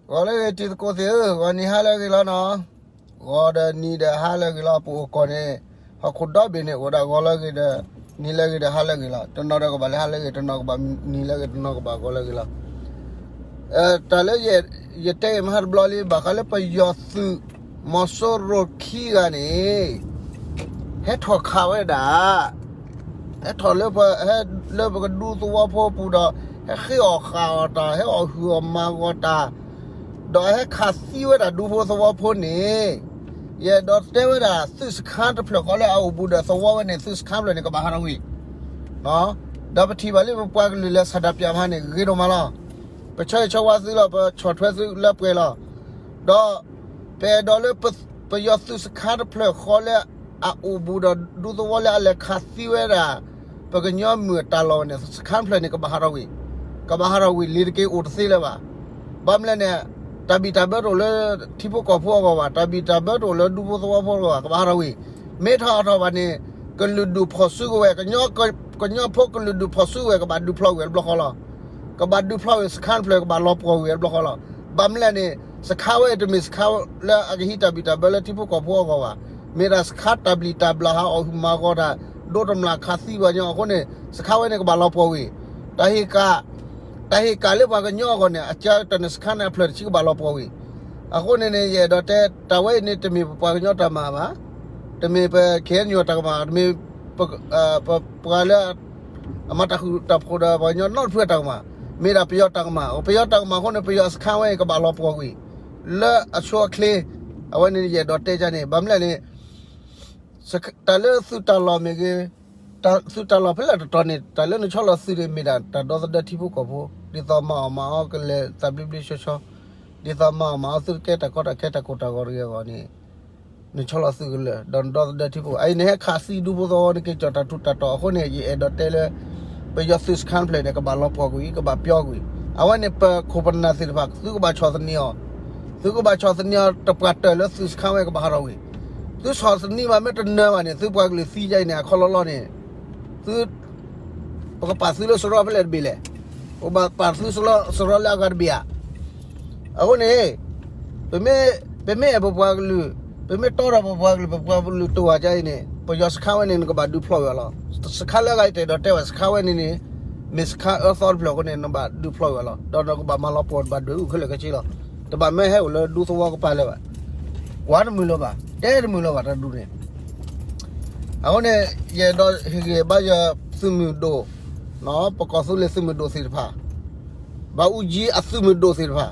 ဂီၤလၢအဂ့ၤတံၤသကိးသ့ၣ်ဧၢ, ဂီၤနံၤဟါလၢအဂ့ၤလီၤနီၤ. ဂီၤဒီးနံၤဒီးဟါလၢအဂ့ၤလီၤ. ပအိၣ်ကီၢ်န့ၣ် ဟီၣ်ခိၣ်ဒီဘ့ၣ်န့ၣ် အိၣ်ဒၣ်ဂီၤလၢအဂ့ၤဒီး နံၤလၢအဂ့ၤဒီးဟါလၢအဂ့ၤလီၤ. တနီၤဒီးကဘၣ်လၢဟါလၢအဂ့ၤ, တနီၤကဘၣ်နံၤလၢအဂ့ၤ, တနီၤကဘၣ်ဂီၤလၢအဂ့ၤလီၤ. တၢ်လၢယတဲအံၤမဟါတဘျီလံ ဘၣ်ဃးလၢပယီၤသုး မီၤစိရိၤခံဂၤန့ၣ် ဟဲထီၣ်ခးဝဲဒၣ် ဟဲထီၣ်လၢပ ဟဲလၢပကဒူသဝီဖိပူၤဒီး ဟဲဃ့အီၣ်ဃၣ်အီၣ်တၢ်, ဟဲအီၣ်ဟုၣ်အီၣ်မၤဂီၤတၢ်, ဒီးဟဲခးသံဝဲဒၣ်ဒူဖိသဝီဖိန့ၣ်, ယအဲၣ်ဒိးတဲဝဲဒၣ် သုးစခါတဖျၢၣ်ဃီလၢအအိၣ်ဘူးဒီးသဝီဝဲန့ၣ် သုးစခါဖျၢၣ်န့ၣ် ကဘၣ်ဟးထီၣ်ဝံၤ, ဒီးပထံၣ်ဘၣ်လၢပပှၤကလုာ်လဲၤဆန္ဒပြမးန့ၣ် ဂ့ၤဒိၣ်မးလီၤ. ပဆၢဂ့ၤဆၢဝါသုလီၤ, ပဆီၣ်ထွဲသုလၢပှဲၤလီၤ. ဒီး ပအဲၣ်ဒိးလၢ ပယီၤသုးစခါတဖျၢၣ်ဃီလၢအအိၣ်ဘူးဒီးဒူသဝီလၢအလဲၤခးသံဝဲဒၣ် ပကညီမုၢ်အတၢ်လီၢ်ဝဲန့ၣ် စခါတဖျၢၣ်န့ၣ် ကဘၣ်ဟးထီၣ်ဝံၤ, ကဘၣ်ဟးထီၣ်ဝံၤလံၤတက့ၢ် အိၣ်တသ့လၢၤဘၣ်. ဘၣ်မနုၤလဲၣ်န့ၣ် တၢ်ဘံၣ်တၢ်ဘၢတအိၣ်လၢထံဖိကီၢ်ဖိအဂီၢ်ဘၣ်, တၢ်ဘံၣ်တၢ်ဘၢတအိၣ်လၢဒူဖိသဝီဖိအဂီၢ်ဘၣ်, ကဘၣ်ဟးထီၣ်ဝံၤ, မ့ၢ်ထီၣ်ဟးထီၣ်ဘၣ်န့ၣ် ကလုာ်ဒူၣ်ဖီၣ်စုကဝဲၤ, ကညီဖိကလုာ်ဒူၣ်ဖီၣ်စုကဝဲၤ ကဘၣ်ဒုးဖျီဝံၤတဘျီဃီလီၤ. ကဘၣ်ဒုးဖျီဝံၤ စခါတဖျၢၣ် ကဘၣ်လီၤပှီၢ်ဝံၤတဘျီဃီလီၤ. ဘၣ်မနုၤလဲၣ်န့ၣ် စခါဝဲအံၤတမ့ၢ်စခါလၢအကဟံးတၢ်ဘံၣ်တၢ်ဘၢလၢထံဖိကီၢ်ဖိအဂီၢ်ဘၣ်, မ့ၢ်ဒၣ်စခါတၢ်ဘံၣ်တၢ်ဘၢဟးအီၣ်ဟုၣ်မၤဂီၤတၢ်, ဒိတမျၢ်ခးသံပှၤကညီအဃိန့ၣ် စခါဝဲန့ၣ်ကဘၣ်လီၤပှီၢ်ဝံၤ, တၢ်ဟ့ၣ်ကၣ် တၢ်ဟ့ၣ်ကၣ်လၢပှၤကညီအဂီၢ်န့ၣ် အကတၢၢ်န့ၣ် စခါန့ၣ်အဖျၢၣ်တဆံကဘၣ်လီၤပှီၢ်ဝံၤ, အဃိန့ၣ်န့ၣ် ယအဲၣ်ဒိးတဲ တၢ်ဝဲအံၤန့ၣ် တမ့ၢ်ပပှၤကညီတၢ်မၤဘၣ်, တမ့ၢ်ပ ခ့ၣ်အဲၣ်ယူၣ် တၢ်ကမၣ်, တမ့ၢ် ပှၤလၢ အမၤတၢ်ဃူတၢ်ဖိးဒီးပှၤကညီနီတဖုအတၢ်ကမၣ်, မ့ၢ်ဒၣ်ပယီၤတၢ်ကမၣ်, ပယီၤတၢ်ကမၣ်အဃိန့ၣ် ပယီၤစခါဝဲအံၤကဘၣ်လီၤပှီၢ်ဝံၤ လၢအဆိအချ့, အဝဲန့ၣ်ယအဲၣ်ဒိးတဲန့ၣ်, ဘၣ်မနုၤလဲၣ်န့ၣ် တၢ်လၢသုးတၢ်လီၢ်မ့ၢ်ဂ့ၤ, သုးတၢ်လီၢ်ဖဲလဲၣ်တတီၤန့ၣ် တၢ်လၢနဆီလီၤသုးန့ၣ် မ့ၢ်ဒၣ်တၢ်ဒီသဒၢထံဖိကီၢ်ဖိ, ဒ်သိးမၤအီၣ်မၤအီကလဲၤသးဘျ့ဘျ့ဆှီဆှီ, ဒ်သိးမၤအီၣ်မၤအီသုတကဲတၢ်ကီတၢ်ခဲတၢ်ကိၢ်တၢ်ဂီၤတဂ့ၤအဂီၢ်န့ၣ် နဆီလီၤသုးကလၢာ် ဒီးနဒီသဒၢထံဖိ, အအံၤနဟဲခးသံဒူဖိသဝီ နက့ၤကၠီၣ်တၢ်ထူးတၢ်တီၤအဃိန့ၣ် ယအဲၣ်ဒိးတဲလၢ ပယီၤသုးစခါတဖျၢၣ်န့ၣ် ကဘၣ်လီၤပှီၢ်ကွံာ် ကဘၣ်ပျီကွံာ်, အဝဲန့ၣ်ပခိၣ်ပနၢ်သ့ၣ်တဖၣ် သုကဘၣ်ဆီၣ်သနံးအီၤ, သုကဘၣ်ဆီၣ်သနံးအီၤ တပှၢ်တၢၢ်လၢသုးစခါဝဲကဘၣ်ဟးထီၣ်ဝံၤ, သုဆီၣ်သနံးဘၣ်မ့ၢ်တနၢၤဘၣ်န့ၣ် သုပှၤကလုာ်သံယါအံၤန့ၣ် အခီလီၤလီၤန့ၣ် သု ပကပာ်သုလၢစရီဖဲလဲၣ်တဘ့ၣ်လဲၣ်, ပဘၣ်ပာ်သုစရီလၢအဂၤတဘ့ၣ်ဧါ. အဃိန့ၣ် ပမ့ၢ်အဲၣ်ပပှၤကလုာ်, ပမ့ၢ်တီဒီးပပှၤကလုာ် ပပှၤကလုာ်တအိၣ်ဝဲဒ်အံၤန့ၣ် ပယီၤစခါဝဲန့ၣ် နကဘၣ်ဒုးဖျီၣ်ဝံၤအီၤလီၤ. စခါလၢအဂၤအံၤတအဲၣ်ဒိးတဲဘၣ် စခါဝဲန့ၣ်န့ၣ် မ့ၢ်စခါအၢသီတဖျၢၣ်အဃိန့ၣ် နဘၣ်ဒုးဖျီၣ်ဝံၤအီၤလီၤ. ဒီးနကဘၣ်မၤလီၤပှီၢ် နဘၣ်ဒွဲၣ်အူခဲလၢာ်ခဲဆ့လီၤ. တဘၣ်မၢဟဲအိၣ်လၢဒူသဝီကပၤလၢၤဘၣ်. ကွၢ်တမုာ်လၢၤဘၣ်, တဲတမုာ်လၢၤဘၣ် တၢ်ဒုးန့ၣ် အဃိန့ၣ် ယအဲၣ်ဒိးဟ့ၣ်ဂံၢ်ဘါယသုးမုၢ်ဒိၣ်, ပကီၢ်သူလ့ၤသုးမုၢ်ဒိၣ်သ့ၣ်တဖၣ်, ဘၣ်အူကၠံအသုးမုၢ်ဒိၣ်သ့ၣ်တဖၣ်,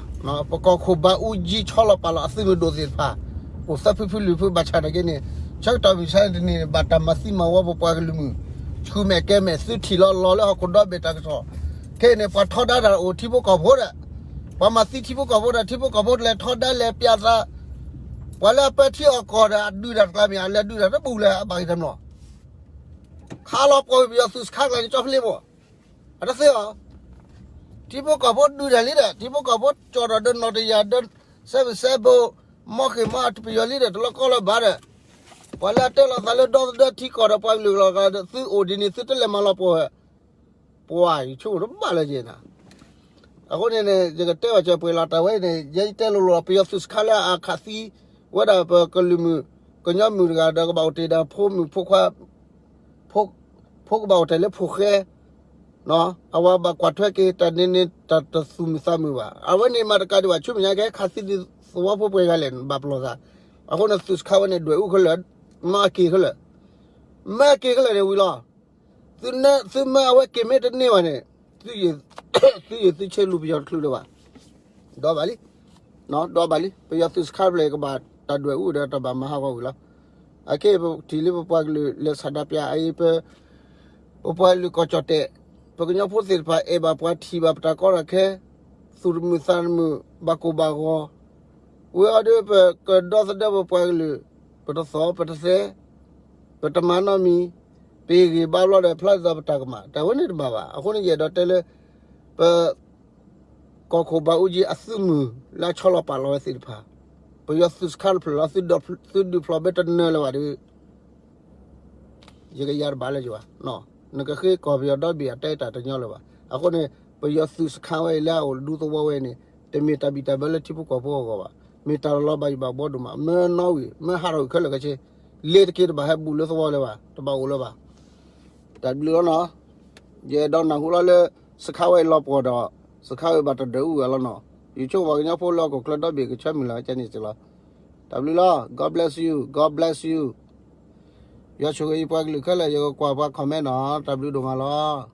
ပကီၢ်ခိၣ်ဘၣ်အူကၠံဆီလီၤပာ်လီၤအသုးမုၢ်ဒိၣ်သ့ၣ်တဖၣ်, အိၣ်သၢဖုဖုလွံၢ်ဖုဘၣ်ဆၣ်နာ်က့န့ၣ် ဆၢကတီၢ်မုၢ်ဆါတနံၤန့ၣ် ဘၣ်တၢ်မၤသံမၤဝီပပှၤကလုာ်မုၢ်, ဆူမဲာ်ကဲမဲာ် သုထံၣ်လီၤလီၤလၢဟီၣ်ခိၣ်ဒီဘ့ၣ်တၢ်ကစီၣ်, ခဲအံၤန့ၣ် ပှၤထီဒါတၢ်အိၣ်ထံဖိကီၢ်ဖိဒီး ပှၤမၤသံထံဖိကီၢ်ဖိဒီး ထံဖိကီၢ်ဖိလဲၤထီဒါလဲၤပျးသး, ပှၤလၢအပၢထံအီၣ်ကီၢ်ဒီး အဒုးတၢ်တကျါမ့ၢ် အလဲၤဒုးတၢ်တဘူးလၢအဘၣ်ဂ့ၤတမျီၢ်, ခးလီၤပှီၢ်ဝံၤပယီၤသုးစခါကျါန့ၣ် ကၠီဖလ့ၣ်မး, အတသ့အီၤ, ထံဖိကီၢ်ဖိဒုးတၢ်လံဒီး ထံဖိကီၢ်ဖိကၠီၣ်ဒီးဒီးနီၣ်တယၢ်ဒီး စဲမုၢ်စဲဘိ, မီၢ်ဃ့ၢ်မီၢ်အတပယီၤလံဒီး တလီၢ်ကီလၢၤဘၣ်ဒီး, ပှၤလၢအတဲလီၤသးလၢဒီသဒၢထံကီၢ်ဒီးပှၤကလုာ်လီၤ သုအိၣ်ဒ်န့ၣ် သုတလဲၤမၤလီၤပှီၢ်ဝဲ ပှၤယဆိကမိၣ်တဘၣ်လၢၤက့ၤနၤ, အဃိန့ၣ်န့ၣ် ယကတဲဘၣ်စၢၤပှဲၤလီၤတၢ်ဝဲအံၤန့ၣ် ယဲယတဲလိၤလိၤ ပယီၤသုးစခါလၢအခးသံဝဲဒၣ်ပကလုာ်မုၢ် ကညီမုၢ်တဂၤဒီးကဘၣ်အိၣ်တ့ၢ်ဒီးဖိမုၣ်ဖိခွါ, ဖိကဘၣ်အိၣ်တ့ၢ်လၢဖိဃဲ, အဝဲဘၣ်ကွၢ်ထွဲက့ၤတၢ်န့ၣ်န့ၣ် တၢ်တသူၣ်မုာ်သးမုာ်ဘၣ်. အဝဲန့ၣ်မၤတကးဒံးဘၣ် ဆူမဲာ်ညါကဟဲခးသံဒူသဝီဖိပှဲၤဂၤလဲၣ် ဘၣ်ပလီၢ်သး, အဃိန့ၣ်သုးစခါဝဲန့ၣ် ဒွဲၣ်အူခဲလၢာ်, မၤက့ၤခဲလၢာ်, မၤက့ၤခဲလၢာ်န့ၣ်ဝံၤလီၤ. သု သုမၢအဝဲက့ၤမ့ၢ်တန့ၢ်ဘၣ်န့ၣ် သုယံာ်သုဆ့လူပယီၤတချုးလၢၤဘၣ်. ဒီးဘၣ်လံ, ဒီးဘၣ်လံ ပယီၤသုးစခါဖျၢၣ်ကဘၣ်တၢ်ဒွဲၣ်အူဒီးတၢ်ဘၣ်မၤဟးဂီၤဝံၤလီၤ. အခဲအံၤပထံၣ်လၢပပှၤကလုာ်လဲၤဆန္ဒပြအံၤ ပ ပပှၤကလုာ်ကီၢ်ကၠီၣ်တဲာ်, ပကညီဖိသ့ၣ်တဖၣ်အဲၣ်ဘၣ်ပှၤထံၣ်ဘၣ်ပတၢ်ကီတၢ်ခဲ, သူၣ်တမုာ်သးတမုာ် ဘၣ်ကိၢ်ဘၣ်ဂီၤ, ဝံၤအီၤဒီးပကဒီသဒၢပပှၤကလုာ်, ပတသီၣ်ပတသဲ, ပတမၤနီတမံၤ, ပဟ့ၣ်ဂံၢ်ဘါဘျီဒီးဖျါဒ်သိးပတၢ်ကမၣ် တၢ်ဝဲန့ၣ်တဘၣ်ဘၣ်. အဃိန့ၣ်ယအဲၣ်ဒိးတဲလၢ ပ ကီၢ်ခိၣ်ဘၣ်အူကၠံအသုးမုၢ်လၢအဆီလီၤပာ်လီၤဝဲသ့ၣ်တဖၣ်, ပယီၤသုးစခါတဖျၢၣ်လီၤ သုဒုးဖျိးဘၣ်တနၢၤလၢၤဘၣ်ဒီး ယကယၤတဘၣ်လၢၤဘၣ်. နကဃ့ကီၢ်ပယီၤဒီဘ့ၣ်အတဲတၢ်တညီလၢၤဘၣ်. အဃိန့ၣ် ပယီၤသုးစခါဝဲအံၤလၢအအိၣ်ဒူသဝီဝဲန့ၣ် တမ့ၢ်တၢ်ဘံၣ်တၢ်ဘၢလၢထံဖိကီၢ်ဖိအဂီၢ်ဘၣ်. မ့ၢ်တၢ်လီၤလီၤဘၣ်ယိၣ်ဘၣ်ဘီဒိၣ်မး, မၢနီၣ်ဝံၤ မၢဟးထီၣ်ဝံၤခဲလၢာ်ခဲဆ့, လ့တက့ၢ်တဘၣ်ဟဲဘူးလၢသဝီလၢၤဘၣ်, တဘၣ်အိၣ်လၢၤဘၣ်. တၢ်ဘျုးလီၤနီၤ. ယအဲၣ်ဒိးနၢ်ဟူလီၤလၢ စခါဝဲအံၤလီၤပှီၢ်ဒီး စခါဝဲဘၣ်တဒၢးအူအီၤလီၤနီၤ. ယဆိကမိၣ်ပှၤကညီဖိလၢဟီၣ်ခိၣ်ချၢဒီဘ့ၣ်ကဆၢမုၢ်လၢ်ကန့ၣ်စ့ၢ်လီၤ. တၢ်ဘျုးလီၤ. God bless you, God bless you. ယွၤဆိၣ်ဂ့ၤယပှၤကလုာ်ခဲလၢာ်, ယကကွၢ်ပှၤ comment နီၤ. တၢ်ဘျုးဒိၣ်မးလီၤ.